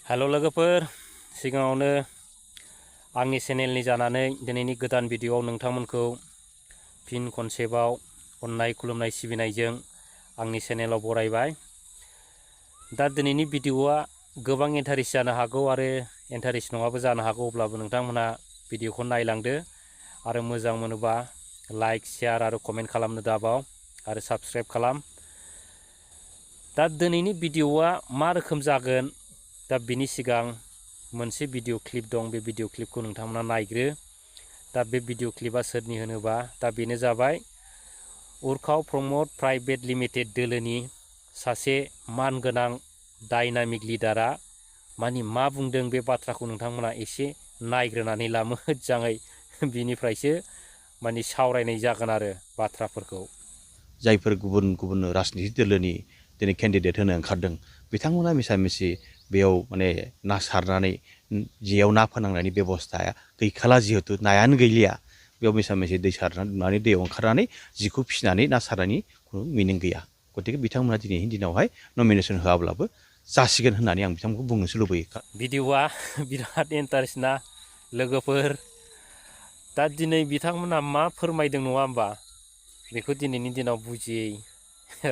हेल' लोगोफोर सिगाङावनो आंनि चेनेलनि जानानै दिनैनि गोदान भिडिअआव नोंथांमोनखौ फिन खनसेबाव अननाय खुलुमनाय सिबिनायजों आंनि चेनेलाव बरायबाय। दा दिनैनि भिडिअआ गोबां इन्टारेस्ट जानो हागौ आरो इन्टारेस्ट नङाबो जानो हागौ, अब्लाबो नोंथांमोना भिडिअखौ नायलांदो आरो मोजां मोनोबा लाइक शेयार आरो कमेन्ट खालामनो दाबाव आरो साबस्क्राइब खालाम। दा दिनैनि भिडिअआ मा रोखोम जागोन, दा बिनि सिगां मोनसे भिडिअ क्लिप दं, बे भिडिअ क्लिपखौ नोंथांमोना नायग्रो। दा बे भिडिअ क्लिपआ सोरनि होनोबा दा बेनो जाबाय उर्खाव प्रमद प्राइभेट लिमिटेड दोलोनि सासे मानगोनां डायनामिक लिडारा मानि मा बुंदों बे बाथ्राखौ नोंथांमोना एसे नायग्रोनानै ला मोजाङै, बिनिफ्रायसो मानि सावरायनाय जागोन आरो बाथ्राफोरखौ। जायफोर गुबुन गुबुन राजनिति दोलोनि दिनै केन्डिडेट होनो ओंखारदों बिथांमोना मिसामिसि बेयाव माने ना सारनानै जेयाव ना फोनांनायनि बेबस्थाया गैखाला, जिहेतु नायानो गैलिया बेयाव मिसामिसि दै सारनानै दैयाव ओंखारनानै जिखौ फिसिनानै ना सारनायनि खुनु मिनिं गैया। गतिके बिथांमोना दिनैनि दिनावहाय नमिनेसन होआब्लाबो जासिगोन होननानै आं बिथांमोनखौ बुंनोसो लुबैयो। भिडिअआ बिराद इन्टारेस्ट ना लोगोफोर। दा दिनै बिथांमोना मा फोरमायदों नङा होमबा, बेखौ दिनैनि दिनाव बुजियै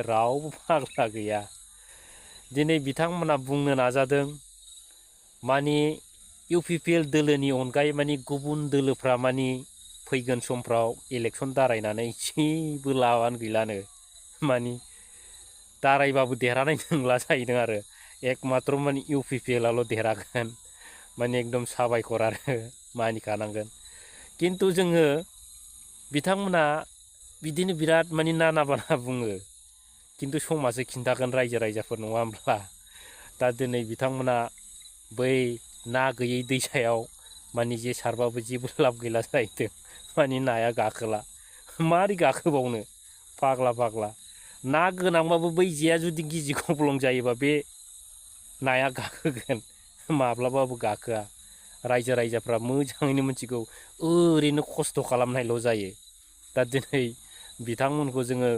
रावबो फाग्ला गैया। दिनै बिथांमोना बुंनो नाजादों मानि इउपिपिएल दोलोनि अनगायै मानि गुबुन दोलोफ्रा मानि फैगोन समफ्राव इलेक्सन दारायनानै जेबो लाबानो गैलानो, मानि दारायबाबो देरहानाय नंला जाहैदों आरो एकमात्र मानि इउपिपिएलआल' देरहागोन। मानि एकदम साबायखर आरो मानिखानांगोन। खिन्थु जोङो बिथांमोना बिदिनो बिराद मानि नाना बाना बुङो, खिन्थु समाजो खिन्थागोन रायजो राजाफोर, नङा होमब्ला? दा दिनै बिथांमोना बै ना गैयै दैसायाव मानि जे सारबाबो जेबो लाब गैला जाहैदों, मानि नाया गाखोला। मारै गाखोबावनो फाग्ला फाग्ला, ना गोनांबाबो बै जेया जुदि गिजि गब्लं जायोबा बे नाया गाखोगोन, माब्लाबाबो गाखोआ। रायजो राजाफ्रा मोजाङैनो मिथिगौ, ओरैनो खस्थ' खालामनायल' जायो। दा दिनै बिथांमोनखौ जोङो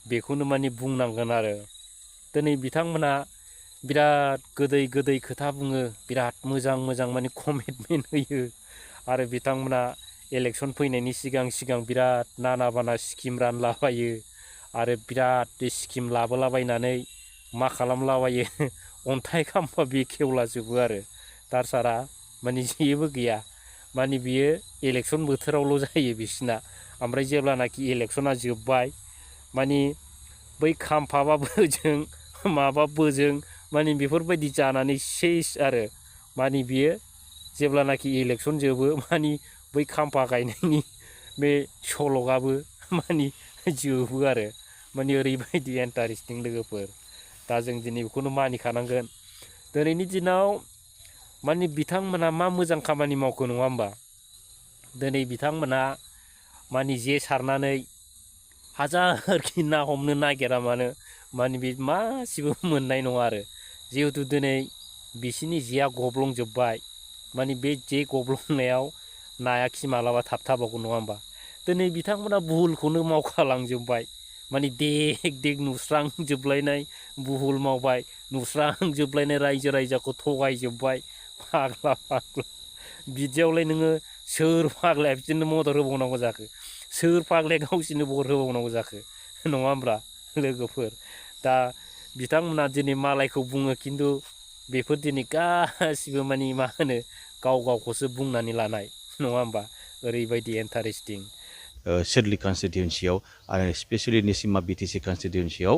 बेखौनो मानि बुंनांगोन आरो दिनै बिथांमोना बिराद गोदै गोदै खोथा बुङो, बिराद मोजां मोजां मानि कमिटमेन्ट होयो आरो बिथांमोना इलेक्सन फैनायनि सिगां सिगां बिराद नाना बाना स्किम रानलाबायो आरो बिराद बे स्किम लाबोलाबायनानै मा खालामलाबायो अन्थाइ खाम्फा बेखेवलाजोबो आरो दारसारा मानि जेबो गैया। मानि बियो इलेक्सन बोथोरावल' जायो बिसिना, ओमफ्राय जेब्लानाखि इलेक्सना जोब्बाय मानि बै खाम्फाबा बोजों माबा बोजों मानि बेफोरबायदि जानानै सेस आरो मानि बियो जेब्लानाखि इलेक्सन जोबो मानि बै खाम्फा गायनायनि बे सल'आबो मानि जोबो आरो मानि ओरैबायदि इन्टारेस्टिं लोगोफोर। दा जों दिनै बेखौनो मानिखानांगोन। दिनैनि दिनाव मानि बिथांमोना मा मोजां खामानि मावखो नङा होमबा? दिनै बिथांमोना मानि जे सारनानै हाजारखि ना हमनो नागिरा मानो मानि बे मासेबो मोननाय नङा आरो जिहेथु दिनै बिसिनि जेया गब्लंजोब्बाय, मानि बे जे गब्लंनायाव नाया खि मालाबा थाबथाबावगौ नङा होमबा? दिनै बिथांमोना भुलखौनो मावखालांजोब्बाय, मानि देग देग नुस्रांजोबलायनाय भुल मावबाय, नुस्रांजोबलायनाय रायजो राजाखौ थगायजोब्बाय फाग्ला फाग्ला। बिदियावलाय नोङो सोर फाग्लाया बिदिनो मदद होबावनांगौ जाखो, सोर फाग्लाया गावसिनो भट होबावनांगौ जाखो, नङा होमब्ला लोगोफोर? दा बिथांमोना दिनै मालायखौ बुङो, खिन्थु बेफोर दिनै गासिबो मानि मा होनो गाव गावखौसो बुंनानै लानाय, नङा होमबा? ओरैबायदि इन्टारेस्टिं। सिडली कन्स्टिटिउन्सियाव आरो स्पेसियेलि निसिमा बिटिसि कन्स्टिटिउन्सियाव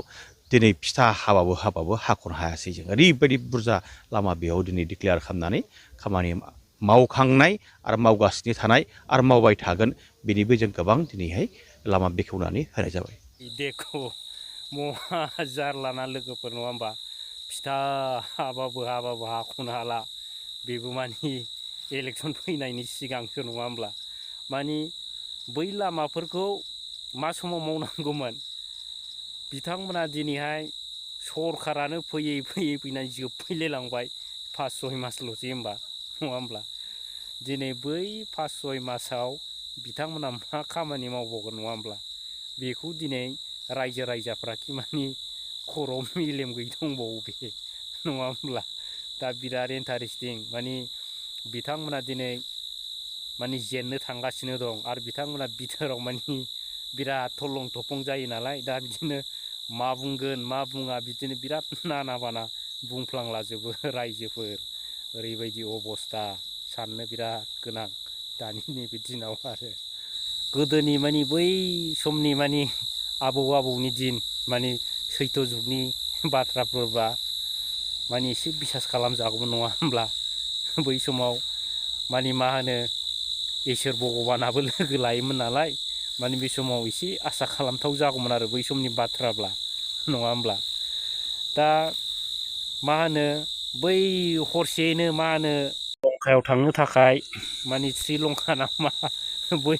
दिनै फिथा हाबाबो हाख'नो हायासै जों। ओरैबायदि बुरजा लामा बेयाव दिनै डिक्लेयार खालामनानै खामानि मावखांनाय आरो मावगासिनो थानाय आरो मावबाय थागोन, बेनिबो जों गोबां दिनैहाय लामा बेखेवनानै होनाय जाबाय। देखो महा जारलाना लोगोफोर, नङा होमबा? फिथा हाबाबो हाख'नो हाला, बेबो मानि इलेक्सन फैनायनि सिगांसो, नङा होमब्ला? मानि बै लामाफोरखौ मा समाव मावनांगौमोन, बिथांमोना दिनैहाय सरखारानो फैयै फैयै फैनानै जोबफैलायलांबाय 5-6 मासल'सै होमबा, नङा होमब्ला? दिनै बै 5-6 मासाव बिथांमोना मा खामानि मावबावगोन, नङा होमब्ला? बेखौ दिनै रायजो राजाफ्रा कि मानि खर'आव मेलेम गैयै दंबावो बे, नङा होमब्ला? दा बिराद इन्टारेस्टिं माने बिथांमोना दिनै माने जेननो थांगासिनो दं आरो बिथांमोना बिथोराव माने बिराद थलं थफं जायो नालाय दा बिदिनो मा बुंगोन मा बुङा बिदिनो बिराद नाना बाना बुंफ्लांलाजोबो रायजोफोर ओरैबायदि अबस्था साननो बिराद गोनां दानि नैबे दिनाव आरो गोदोनि माने बै समनि माने आबौनि दिन माने सैथ' जुगनि बाथ्राफोरबा माने एसे बिसास खालामजागौमोन नङा होमब्ला बै समाव माने मा होनो इसोर भगबानाबो लोगो लायोमोन नालाय माने बे समाव एसे आसा खालामथाव जागौमोन आरो बै समनि बाथ्राब्ला नङा होमब्ला दा मा होनो बै हरसेयैनो मा होनो लंकायाव थांनो थाखाय माने श्रीलंका ना मा बै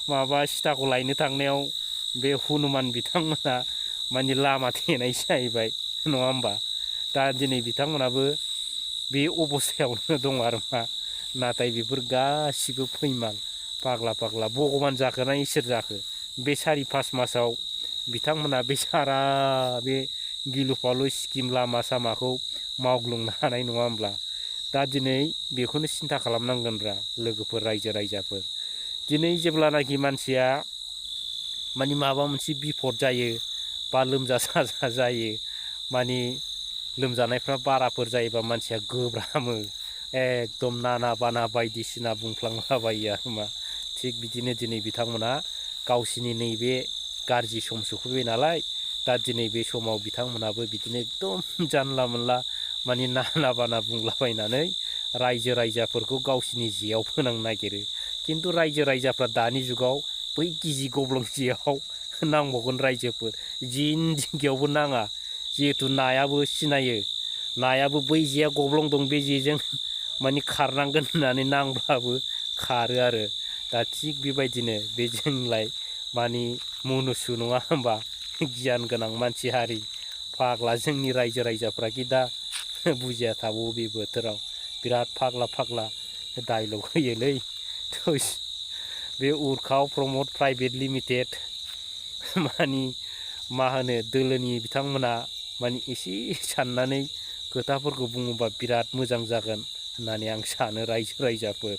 माबा सीताखौ लायनो थांनायाव बे हनुमान बिथांमोना माने लामा थेनाय जाहैबाय नङा होमबा दा दिनै बिथांमोनाबो बे अबस्थायावनो दं आरो मा नाथाय बेफोर गासिबो फैमाल फाग्ला फाग्ला भगबान जाखो ना इसोर जाखो बे 4-5 मासाव बिथांमोना बे सारा बे गिलु फालु स्किम लामा सामाखौ मावग्लुंनो हानाय नङा होमब्ला दा दिनै बेखौनो सिन्था खालामनांगोनब्रा लोगोफोर रायजो राजाफोर दिनै जेब्लानाखि मानसिया माने माबा मोनसे बिपद जायो बा लोमजा साजा जायो माने लोमजानायफ्रा बाराफोर जायोबा मानसिया गोब्रामो एकदम नाना बाना बायदिसिना बुंफ्लांलाबायो आरो मा थिग बिदिनो दिनै बिथांमोना गावसिनि नैबे गाज्रि सम सफैबाय नालाय दा दिनै बे समाव बिथांमोनाबो बिदिनो एकदम जानला मोनला माने नाना बाना बुंलाबायनानै रायजो राजाफोरखौ गावसिनि जेयाव फोनांनो नागिरो खिन्थु रायजो राजाफ्रा दानि जुगाव बै गिजि गब्लं जेयाव नांबावगोन रायजोफोर जिन दिंगियावबो नाङा जिहेथु नायाबो सिनायो नायाबो बै जेया गब्लं दं बे जेजों माने खारनांगोन होननानै नांब्लाबो खारो आरो दा थिग बेबायदिनो बे जोंलाय माने मनुष्य नङा होमबा गियान गोनां मानसि हारि फाग्ला जोंनि रायजो राजाफ्राखि दा बुजिया थाबावो बे बोथोराव बिराद फाग्ला फाग्ला डायलग होयोलै बे उर्खाव प्रमद प्राइभेट लिमिटेड माने मा होनो दोलोनि बिथांमोना माने एसे साननानै खोथाफोरखौ बुङोबा बिराद मोजां जागोन होननानै आं सानो रायजो राजाफोर